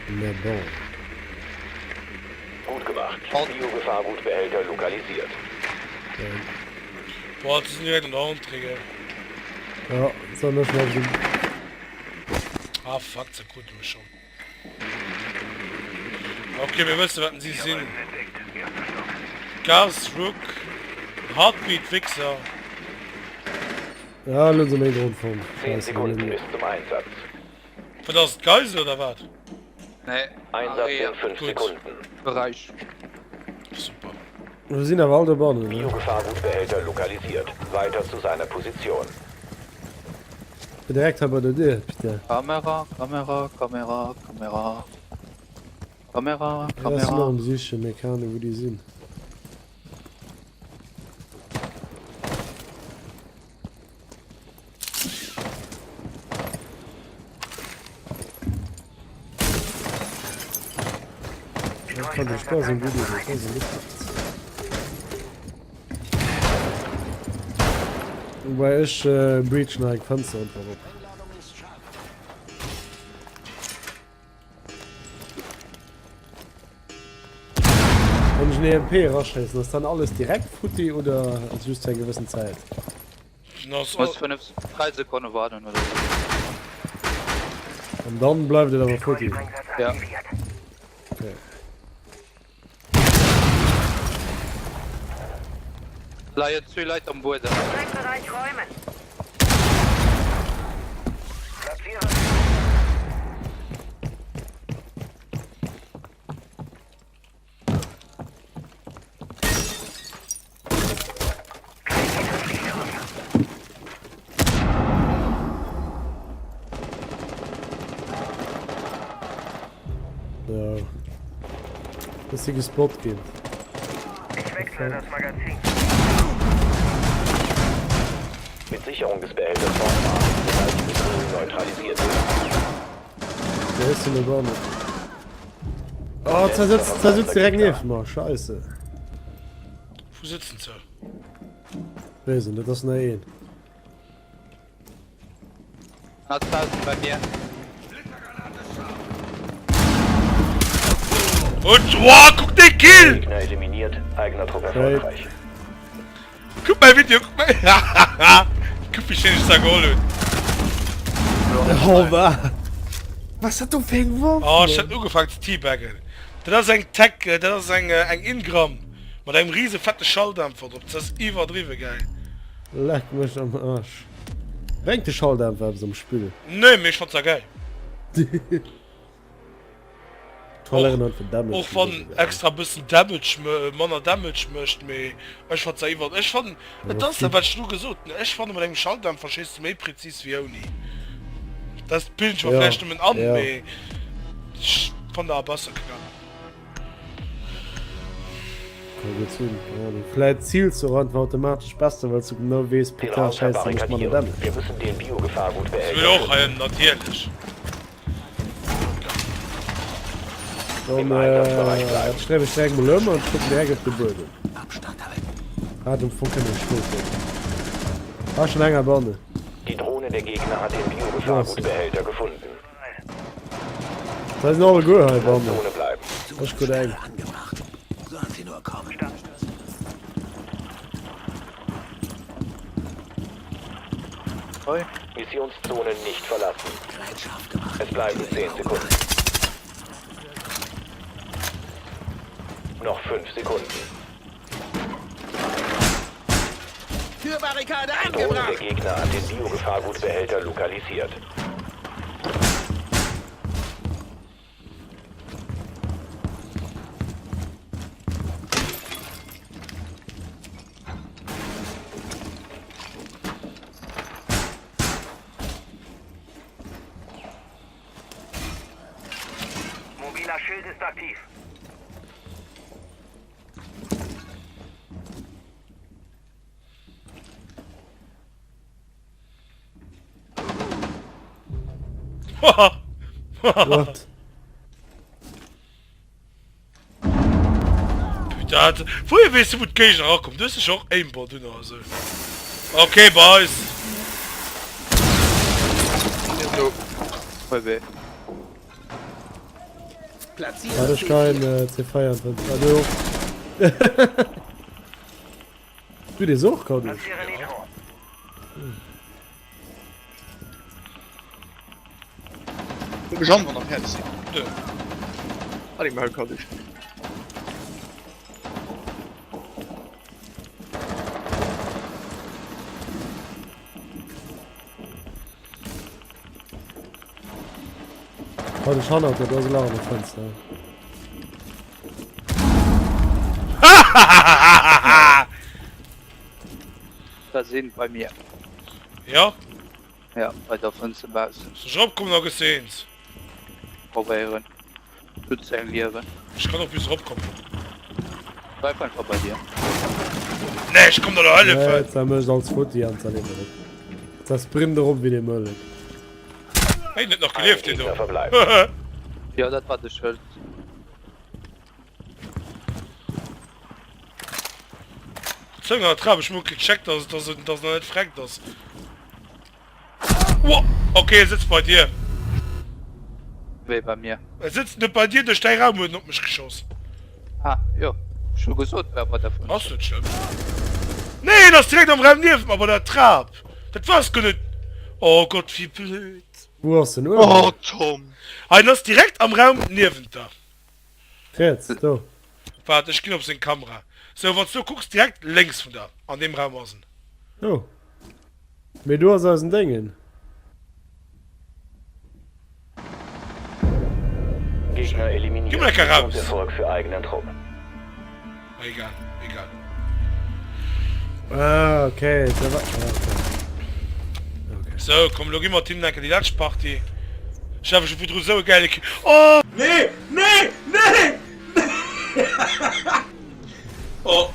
Na bon. Gut gemacht. Biogefahrgutbehälter lokalisiert. Boah, die sind direkt an der Entrée, gell? Ja, soll ech mal so. Ah, fuck, zerguckt mich schon. Okay, wir wissen, was sie sind. Gas, Rook, Heartbeat, Wichser. Ja, lo se meng Dron fonnt. 10 Sekunden bis zum Einsatz. Wat ass et, Geisel oder wat? Nee, Einsatz in 5 Gut. Sekunden. Bereich. Super. Wir sinn awer all dobannen, ne? Biogefahrgutbehälter lokalisiert. Weiter zu seiner Position. Direkt hei bei der Dier, bitte. Kamera, Kamera, Kamera, Kamera. Kamera, Ja, das sind noch Kamera. am Sichen, mir keine Ahnung, wo die sind. Das fand ich Spaß und gut, das ist nicht. Wobei ich äh, breach nach Fenster einfach op. Wann ech en EMP eraschéissen, ass dann alles direkt futti oder ass just zu eng gewëssen Zäit? Muss 5, 3 Sekonne warden oder sou. An dann bleift et awer futti? Ja. Okay. Leien zwee Leit am Buedem. Sprengbereich räumen. Platziere. Ja. Dass sie gespot ginn. Ich wechsle das Magazin. Mit Sicherung des Behälters fortfahren, sobald die Bedrohung neutralisiert ist. Der ist in der Bahn. Oh, da sitzt, da sitzt direkt neben mir. Scheiße. Wo sitzen se? Wees net, dat ass nach een. Ass draussen bei mir. Und wow, guck den Kill! Gegner eliminiert, eigener Trupp erfolgreich. Guck mal Video, guck mal. guck wie schön ich da geholt hun. Oh, wa? Was hat du fir eng Waff? Oh, ich hat ugefangen ze teabaggen. Dat ass eng Tech, dat ass eng eng Ingram mat engem riese fette Schalldämpfer drop. Dat ass iwwerdriwwe geil. Leck mech am Arsch. Brengt de Schalldämpfer eppes am Spill? Nee, mee ech fand se geil. Och, och wann extra bëssen Damage, manner Damage mécht, mee ech fand se iwwer, ech fannen, et ass dat wat ech elo gesot hunn, ech fanne mat engem Schalldämpfer schéiss de méi präzis wéi ouni. Dat bilden ech mer vläicht nëmmen an, mee ech fannen awer besser gegangen. Kann gutt sinn, keine Ahnung. Vläit ziils du och einfach automatesch besser, well s du genau weess, Den putain, Raum scheisse, mécht manner verbarrikadieren. Damage. Wir müssen den Ech will Biogefahrgutbehälter och schützen. heihin, natierlech. Dann Im Einsatzbereich bleiben. stréif ech direkt mol ëm an kucken direkt op de Buedem. Ah, dem Fong kënne ech schlofen. Ah, schon enger Banne. Die Drohne der Gegner hat den Biogefahrgutbehälter gefunden. Da sinn alleguer hei bannen. Zone bleiben. Ech krut eng. Missionszone nicht verlassen. Es bleiben 10 Sekunden. Noch 5 Sekunden. Türbarrikade Drohne der angebracht! Gegner hat den Biogefahrgutbehälter lokalisiert. Mobiler Schild ist aktiv. What? Putain, woher weess du wou d'Géigner erakommen? Du hues dech och Aimbot un oder sou. Okay boys. Warte, ich kann äh, C4 an Fenster. Ah, du. Du, dir och kann ich. Platziere Nitro. Du bist schon noch fertig. Nö. Warte ich mal, kann ich. Warte, ich hannert, da ass elo an der Fenster. Da sinn bei mir. Ja? Ja, bei der Fënster baussen. Soll ech eropkommen da gëss de eens? Probéieren. Tut seng Liewen. Ech kann och bis eropkommen. Bleif einfach bei dir. Nee, ech komm der elo hëllefen. Nee, da mécht als futti an da leeft erop. Da sprint erop wéi de Mëllek. Hey, net nach gelieft deen do. Jo, dat war de Schëld. Zëng an der Trap, ech hu gecheckt dass dass en dass en nach net freckt ass. Woah, ok e sëtzt bei dir. Wéi bei mir? E sëtzt net bei dir, duerch däi Raum huet en op mech geschoss. Ah jo, ech hu gesot war bei der Fënster. Ass net schlëmm. Nee en ass direkt am Raum niewent mer bei der Trap. Dat war guer net. Oh Gott wéi blöd. Wou ass en uewen? Oh Tom. Hei en ass direkt am Raum niewent der. Riets, do. Waart, ech ginn op seng Kamera. Sou, wanns du do kucks, direkt lénks vun der, an deem Raum ass en. Do. Mee do ass eisen Déngen. Gegner eliminiert. Geh mal lecker raus. Missionserfolg für eigenen Trupp. Ah, egal, egal. Ah, okay. Da war, ah, okay. Okay. Sou, komm, lo gi mer Team Denker déi lescht Partie. Ech hat scho virdru sou e gäile Kill. Oh! Nee! Nee! Nee! Nee! Oh!